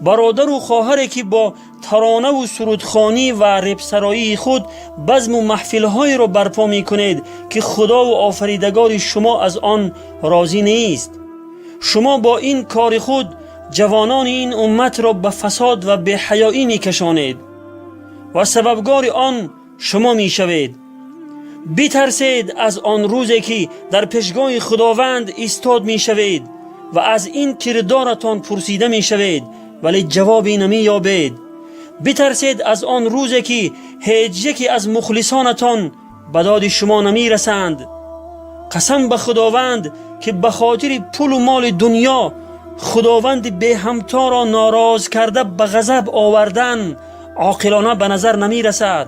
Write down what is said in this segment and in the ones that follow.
Бародару хоҳаре, ки бо таронаву сурудхонӣ ва репсароии худ базму маҳфилҳоеро барпо мекунед, ки Худову Офаридагори шумо аз он розӣ нест, шумо бо ин кори худ ҷавонони ин умматро ба фасод ва беҳаёӣ мекашонед ва сабабгори он шумо мешавед. Битарсед аз он рӯзе, ки дар пешгоҳи Худованд истод мешавед ва аз ин кирдоратон пурсида мешавед, вале ҷавобе намеёбед. Битарсед аз он рӯзе, ки ҳеҷ яке аз мухлисонатон ба доди шумо намерасанд. Қасам ба Худованд, ки ба хотири пулу моли дунё Худованди беҳамторо нороз карда, ба ғазаб овардан оқилона ба назар намерасад.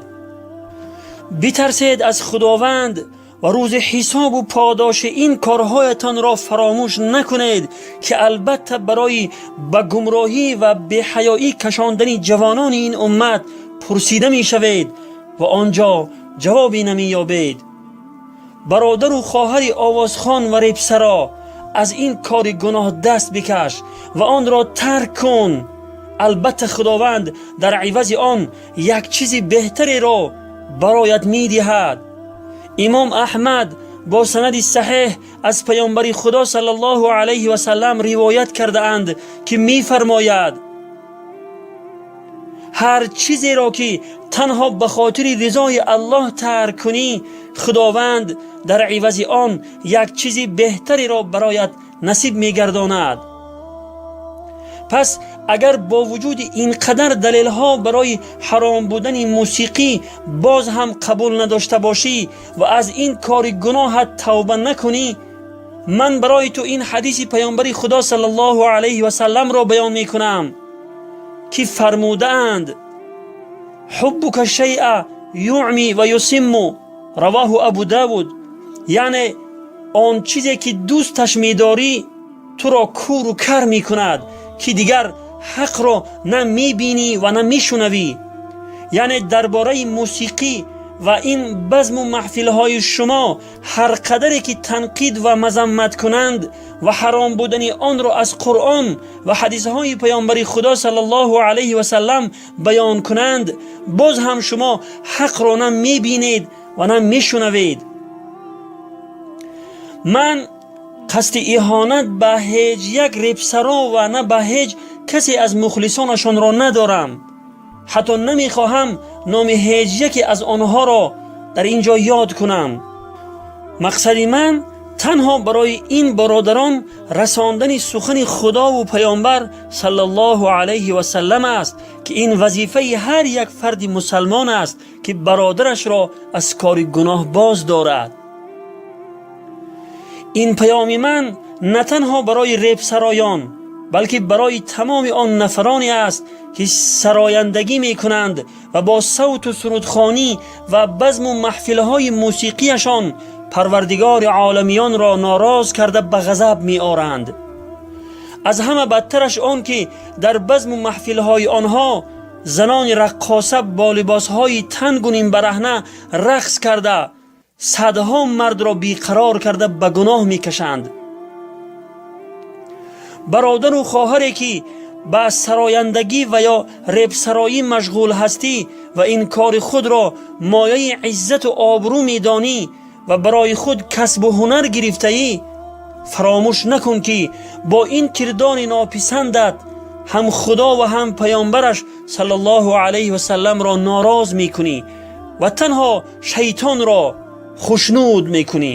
Битарсед аз Худованд ва рӯзи ҳисобу подоши ин корҳоятонро фаромӯш накунед, ки албатта барои ба гумроҳӣ ва беҳаёӣ кашондани ҷавонони ин уммат пурсида мешавед ва он ҷо ҷавобе намеёбед. Бародару хоҳари овозхон ва репсаро, аз ин кори гуноҳ даст бикаш ва онро тарк кун. Албатта Худованд дар ивази он як чизи беҳтареро бароят медиҳад. Имом Аҳмад бо санади саҳеҳ аз Паёмбари Худо саллаллоҳу алайҳи васаллам ривоят кардаанд, ки мефармояд: «Ҳар чизеро, ки танҳо ба хотири ризои Аллоҳ тарк кунӣ, Худованд дар ивази он як чизи беҳтареро бароят насиб мегардонад». Пас агар бо вуҷуди ин қадар далелҳо барои ҳаром будани мусиқӣ боз ҳам қабул надошта бошӣ ва аз ин кори гуноҳат тавба накунӣ, ман барои ту ин ҳадиси Паёмбари Худо саллаллоҳу алайҳи васалламро баён мекунам, ки фармудаанд: «حبك الشيء يعمي ويصم». رواه أبو داود. Яъне он чизе, ки дӯсташ медорӣ, туро куру кар мекунад, ки дигар ҳақро на мебинӣ ва на мешунавӣ. Яъне дар бораи мусиқӣ ва ин базму маҳфилҳои шумо ҳар қадаре ки танқид ва мазаммат кунанд ва ҳаром будани онро аз Қуръон ва ҳадисҳои Паёмбари Худо саллаллоҳу алайҳи васаллам баён кунанд, боз ҳам шумо ҳақро на мебинед ва на мешунавед. Ман қасди иҳонат ба ҳеҷ як репсаро ва на ба ҳеҷ касе аз мухлисонашонро надорам. Ҳатто намехоҳам номи ҳеҷ яке аз онҳоро дар ин ҷо ёд кунам. Мақсади ман танҳо барои ин бародарон расондани сухани Худову Паёмбар саллаллоҳу алайҳи васаллам аст, ки ин вазифаи ҳар як фарди мусалмон аст, ки бародарашро аз кори гуноҳ боз дорад. Ин паёми ман на танҳо барои репсароён, балки барои тамоми он нафароне аст, ки сарояндагӣ мекунанд ва бо савту сурудхонӣ ва базму маҳфилҳои мусиқияшон Парвардигори оламиёнро нороз карда, ба ғазаб меоранд. Аз ҳама бадтараш он, ки дар базму маҳфилҳои онҳо занони раққоса бо либосҳои тангу нимбараҳна рақс карда, садҳо мардро беқарор карда, ба гуноҳ мекашанд. Бародару хоҳаре, ки ба сарояндагӣ ва ё репсароӣ машғул ҳастӣ ва ин кори худро мояи иззату обрӯ медонӣ ва барои худ касбу ҳунар гирифтаӣ, фаромӯш накун, ки бо ин кирдори нописандат ҳам Худо ва ҳам Паёмбараш саллаллоҳу алайҳи васалламро нороз мекунӣ ва танҳо шайтонро хушнуд мекунӣ.